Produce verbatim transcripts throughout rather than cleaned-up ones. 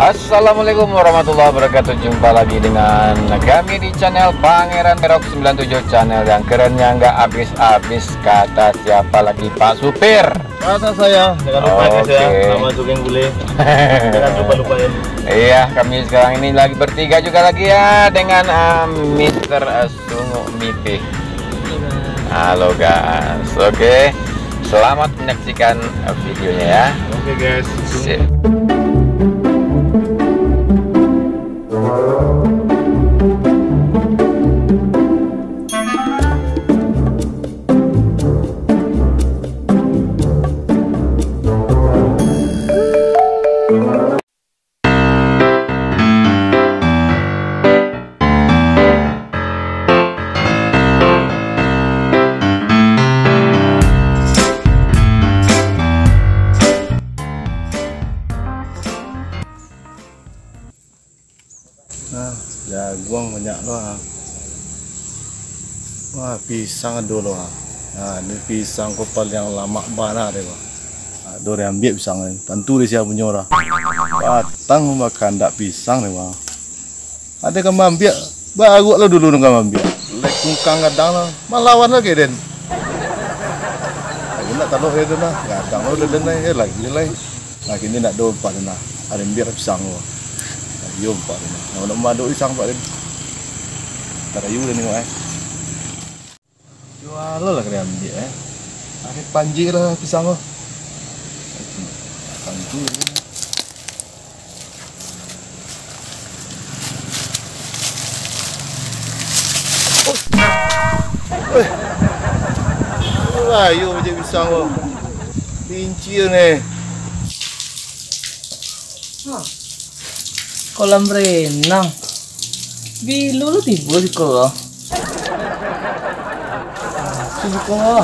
Assalamualaikum warahmatullahi wabarakatuh. Jumpa lagi dengan kami di channel Pangeran Terok sembilan tujuh, channel yang kerennya nggak habis-habis. Kata siapa lagi, Pak Supir? Kata saya, jangan lupa, guys, ya. Oke. Nama Sugeng Bule. Jangan lupa-lupain. Iya, kami sekarang ini lagi bertiga juga lagi ya dengan, eh, Mister, eh, Sunguk Mipih. Halo, guys. Oke. Selamat menyaksikan, eh, videonya ya. Oke, guys. Sip. Nah, jaguang banyak lo, ah. Wah, pisang ado lo, ah. Nah, ni pisang ko paliang lamak bana deh, Bang. Ado urang ambiak pisang ni. Tantu deh sia punyo lah. Patang bakandak pisang deh, Bang. Ado ka maambiak, baruak lo dulu nan ka maambiak. Lai kungkang gadang lo. Malawan lo ka den. Lagi nak talok dia tu nah. Gadang lo den lai, eh, lagi lai. Nah, kini nak do ampek den nah. Ado ambiak pisang lo. Iyo, ampek den nah. Nak, nak maadok pisang ampek den. Tarayu den nengok, eh. Jual lah ka diambiak, eh. Ado panji lah pisang tu. Panji. Eh. Ayo, panji pisang tu. Pinci ni. Ha. Kolam renang. Bilo lo tibo siko ko? Siko ko.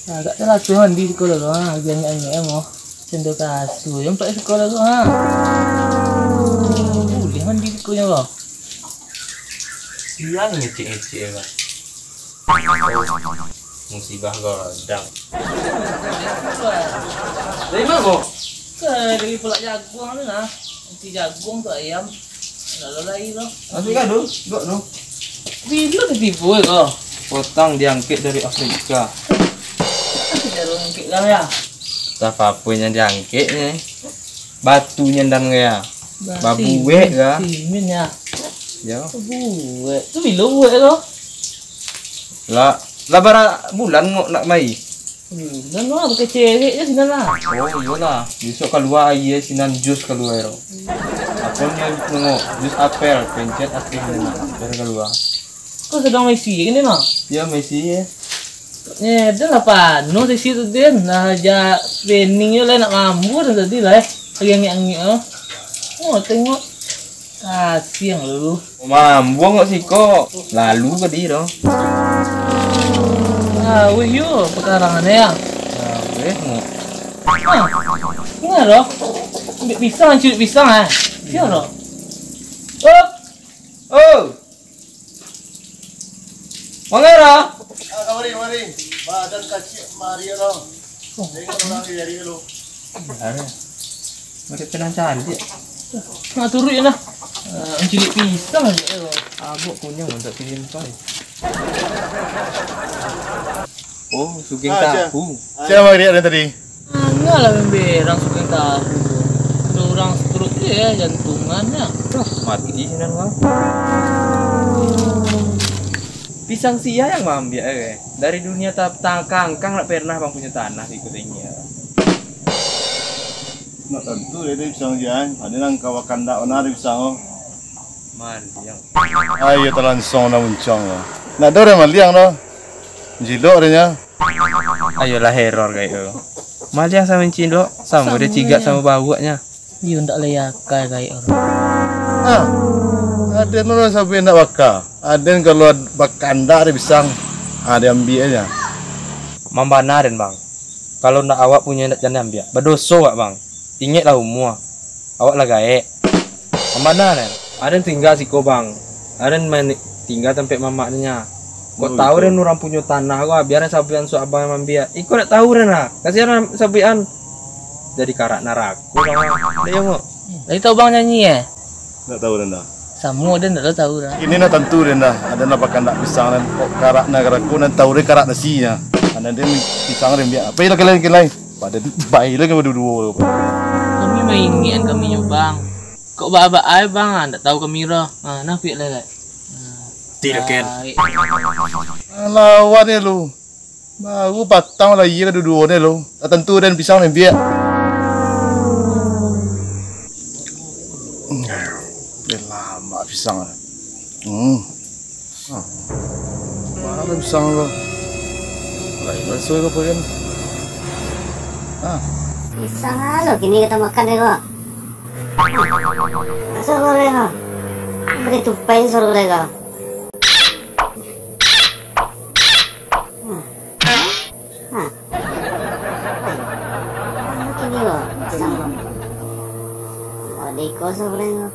Agak telah tu mandi siko ko, ha, lagi angek-angek mo. Sendo kasua, yo, ampek siko ko, ha. Buliah mandi siko nyo ko. Siang ngecek-ngecek, Pak. Musibah gadang. Dari ma, Bang? Dari pulak jaguang tu nah. Isi jaguang tu ayam. Lalu lai tu. Masuk ka tu? Duduak tu. Bilo ka tibo ko? Potang diangkek dari Afrika. Caro angkek lah ya. Tah apo nan diangkek ni? Batu nyo ndak ka? Babuek ka? Simin ya. Yo. Babuek. Tu bilo buek ko? Lah, lah bara bulan ngok nak mai? Bulan lah, pakai cerek je sinan lah. Oh, iyolah. Besok kalua aia sinan, jus kalua ro. Apo ni ngok? Jus apel, pencet apel ni nak. Apel kalua. Kau sadang maisi kini mah? Yo, maisi ya. Nyedan lah panuh tisi tu, Den. Lah, ja pening je lah, nak mambu dah tadi lah, eh. Lagi angek-angek, oh. Oh, tengok. Kasiang lu. Mambuang kok siko. Lalu ka di doh. Ah, weh yo, pekarangan ya. Ah, weh, mo. Ah, dengar doh. Ambiak pisang, curi pisang, eh. Siang doh. Oh. Oh. Mangara. Ah, kamari, kamari. Badan kacik mari lo. Tengok urang di jari lo. Mari tenang cantik. Nak turut je lah. Ah, mancuri pisang je. Abok kunyang untuk pilih empai. Oh, sugeng tahu. Sia mari ada tadi? Angah lah memberang sugeng tahu. Ada urang stroke je ya, jantungan ya. Mati sinan bang. Pisang sia yang maambiak eh. Dari dunia ta-, ta-, kangkang nak pernah bang punyo tanah di Kuringi. Nak tantu ya dari pisang sia. Ada nang kawa kandak bana dari pisang tu. Maliang. Ayo talansong nak muncang tu. Nak ada orang maliang tu. Jilok dia nya. Ayolah error kayak tu. Maliang sama cilok, sama dia cigak sama bauaknya. Iyo ndak lai akai kayak orang. Ah, aden urang sampai ndak baka. Aden kalau bakandak ada pisang, ah, diambiak aja. Mambana den bang. Kalau ndak awak punyo ndak jan ambiak. Badoso awak bang. Ingeklah umua. Awak lah gaek. Mambana den. Aden tingga siko bang. Aden main tingga tampek mamak nya. Kok tahu den urang punyo tanah ko, biaran sabuikan suak abang mambiak. Iko ndak tahu den lah. Kasihan sabuikan. Jadi karak narako. Dah yo ngok. Hmm, Lai tahu bang nyanyi eh? Ndak tahu den dah. Samo den ndak tahu dah. Kini nah tantu den dah. Aden lah bakandak pisang den. Kok karak nah garako nan tahu den karak nasi nya. Aden den pisang den biak. Pai lah kalai-kalai. Paden pai lah kami duo-duo tu. Kami mainian kami nyo bang. Kok ba-ba ai bang ah, ndak tahu kami roh. Ah, nah piak lai lai. Ti lah ken. Lawan ni lu. Baru patang lah iya kaduo-duo ni lo. Tak tantu den pisang den biak. Den lamak pisang. Hmm. Ha. Mana pisang lo? Lain raso ko payan. Ha. Pisang lo kini kita makan deh ko. Raso goreng ko. Bari tupai suaro goreng ko. Hah? Hah? Mungkin iyo, pisang. Oh, di kos urang tu.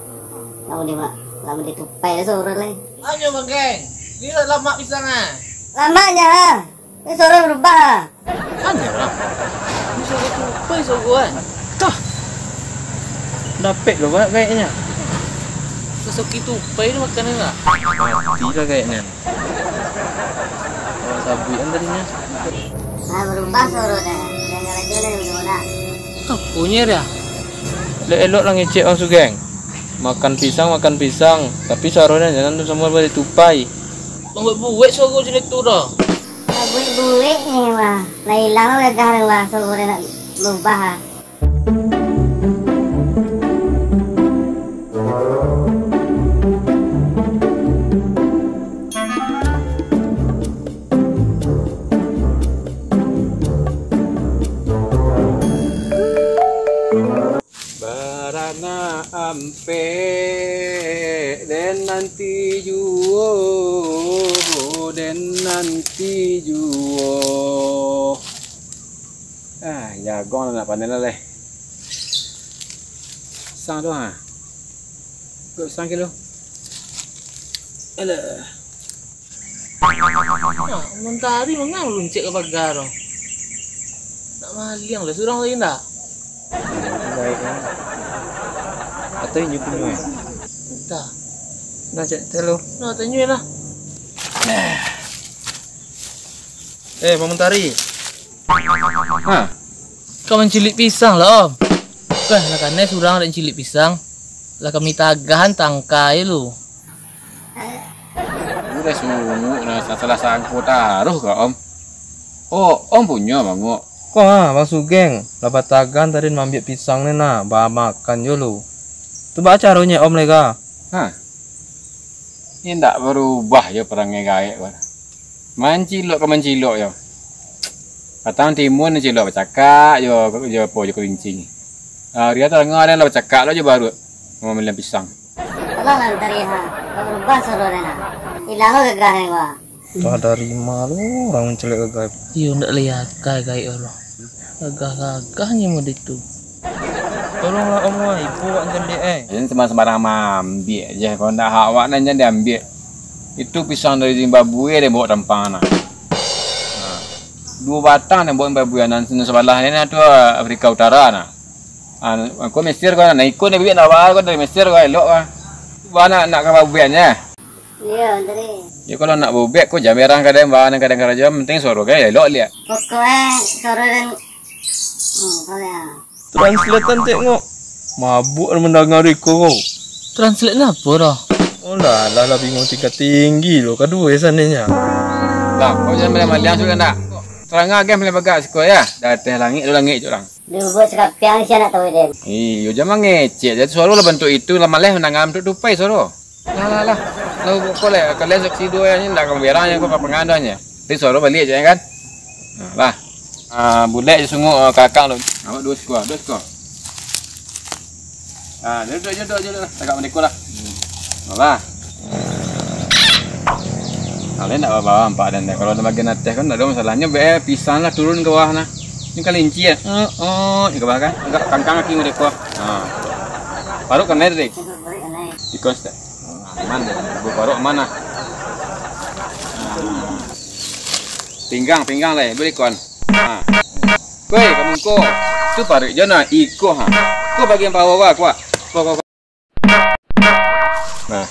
Lalu di ma-, lalu di tupai lah urang lain. Anyo, Bang Geng. Dia lamak pisang ah. Lamaknya, ha? Ini suara berubah, ha? Anyo lah. Ini suara tupai suara kan. Tah. Dapek lo, Bang, kayaknya. Sesoki tupai ni makanan lah. Mati lah kayaknya. Kalau sabuik kan tadi nyo. Lah berubah suara dah. Jangan lagi lah berubah. Aponyo dah? Elok-elok lah ngecek Bang Sugeng. Makan pisang, makan pisang. Tapi suaronyo jangan tu samo bari tupai. Bang buek-buek suaro macam itu dah. Lah buek-buek ni wah. Lah hilang lah gagah dah wah. Suaro dah nak berubah ah. Baranak ampek, den nanti juo, den nanti juo. Ah, jagong lah nak panen lah leh. Pisang tu ha. Kok pisang kilo? Alah. Ha, mentari mangah luncek ka pagar tu. Nak maliang lah surang lagi ndak? Baik kan. Atau inyo punyo eh? Entah. Nah, cek telo. Nah, tanyo lah. Eh, Bang Mentari. Ha. Kau mancilik pisang lah, Om. Kah, lah kanai surang dak mancilik pisang. Lah kami tagahan tangkai lu. Udah sungguh nah, salah sangko taruh ka Om. Oh, Om punyo mangok. Kok ha, Bang Sugeng, lah batagahan tadi mambiak pisang ni nah, bamakan jo lu. Tu baa caronyo Om lai ka? Ha. Indak barubah jo parangai gaek ko. Mancilok ka mancilok jo. Patang timun cilok bacakak jo, jo apo jo kerinci. Ari tangah den lah bacakak lo jo baruak mamiliang pisang. Tolonglah Mentari ha, barubah suaro den ha. Ilang lo gagah den ko. Tah dari ma lo urang mancaliak gagah? Iyo, ndak lai akai gaek lo. Gagah-gagah nyo mode tu. Tolonglah Om wah, ibo wak mancaliak ai. Jan sambarang-sambarang maambiak je, kalau ndak hak awak nan jan diambiak. Itu pisang dari Zimbabwe den bawa tampang nah. Nah, duo batang den bawa Zimbabwe, nan, nan sabalah ni nah tu Afrika Utara nah. Ah, ko Mesir ko, nah iko ni bibik nak baa ko dari Mesir ko, elok ko. Baa nak, nak ka babuian je. Iyo, Mentari. Yo, kalau nak baubek ko, jan berang kadang, baa nan kadang karajo, penting suaro kan elok liak. Pokoknyo suaro dan, hmm, pokoknyo. Translate-an tengok. Mabuk mandanga iko ko. Translate apo dah? Oh lah, lah, lah bingung tingkat tinggi lo, kaduo saninyo. Lah, kau jangan maliang-maliang sudah ndak? Tarang agen paling bagak siko ya. Dari ateh langik tu langik je urang. Diubuak sakapiang sia nak tahu den. Iyo, jan mangecek je. Suaro lah bantuak itu, lah maleh mandanga bantuak tupai suaro. Lah, lah, lah. Lah, ubuak ko leh. Kalian saksi duo ni ndak ka berang je, ko papangan doh je. Tapi suaro baliak je kan. Nah, lah. Ah, bulek je sungguh, ah, kakak tu. Awak duo siko, duo siko. Ah, duduk, duduk, duduk, duduk lah. Tagak mandeko lah. Alah. Kalian ndak babawa ampak dan kalau ada bagian ateh kan ndak ada masalah. Nyo be pisang lah turun ka bawah nah. Nyo kalinci ya. Eh, oh, nyo ka bawah kan. Agak kangkang kaki mandeko. Ha. Paruik kanai tadi. Ikon stek. Aman. Buat paruik aman lah. Pinggang, pinggang lai, beri kon. Ha. Koi, kamu ko. Tu paruik jo nah, iko ha. Ko bagian paruik awak, kuah. Nah.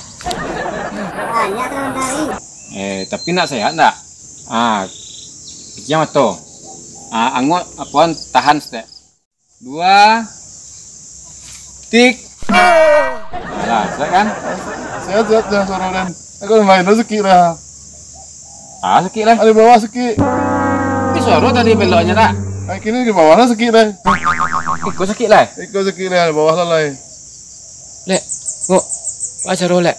Eh, tapi nak sehat ndak? Ah, pijam mato. Ah, anguak apoan tahan setek. Dua, tik. Alah, sehat kan? Sehat, sehat, sehat, suaro den. Aku main dah sakik dah. Ah, sakik lah. Di bawah sakik. Di suaro tadi beloknya tak? Ai, kini di bawah lah sakik dah. Iko sakik lah. Iko sakik dah, di bawah lah lai. Lek, ngok. Apa caro, Lek?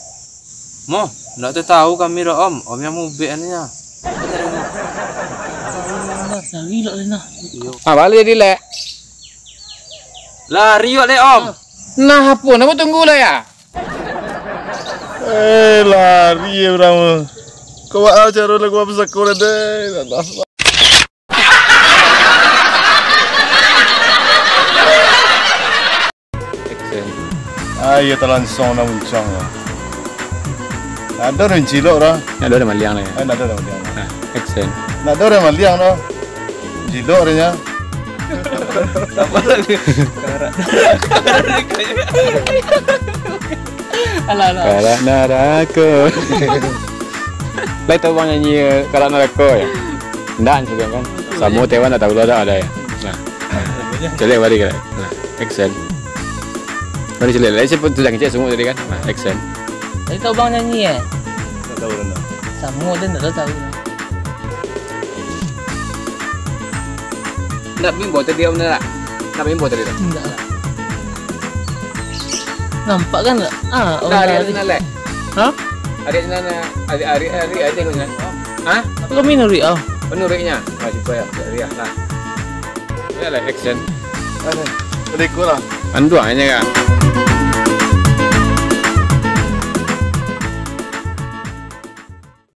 Mo, ndak tahu kami doh, Om. Om yang mubek anu nya. Lari lok, Lek, nah. Iyo. Ah, baliak jadi, Lek. Lari wak, Lek, Om. Nah, apo namo tunggu lah ya? Eh, lari ya urang. Kau buat caro lagu apa sakura deh. Action. Ah, iyo talansong dah muncang lah. Ndak ado den cilok dah. Ndak ado den maliang lah ya. Eh, ndak ado den maliang. Nah, action. Ndak ado den maliang dah. Cilok den nya. Alah, alah. Karak narako. Lai tahu bang nyanyi Karak Narako ya? Ndak, kan? Samo Taiwan ndak tahu lah, ndak ado ya. Nah. Caliak baliak. Nah, action. Mari caliak. Lai siapa tu dah ngecek semua tadi kan? Nah, action. Lai tahu bang nyanyi ya? Ndak tahu lah. Samo den ndak tahu. Ndak bimbo tadi, Om, ndak? Ndak bimbo tadi tu? Ndak lah. Nampak kan ndak? Ah, Ndak, Ari, Ari, Ari. Nalek. Hah? Ari, Ari, Nalek. Ari, Ari, Ari, Ari, Ari, Nalek. Hah? Aku minum Ri, ah. Penuh Ri-nya. Ah, cuba ya, Ri, ya. Nah. Ya lah, action. Ada. Berikut lah. Anduannya kan.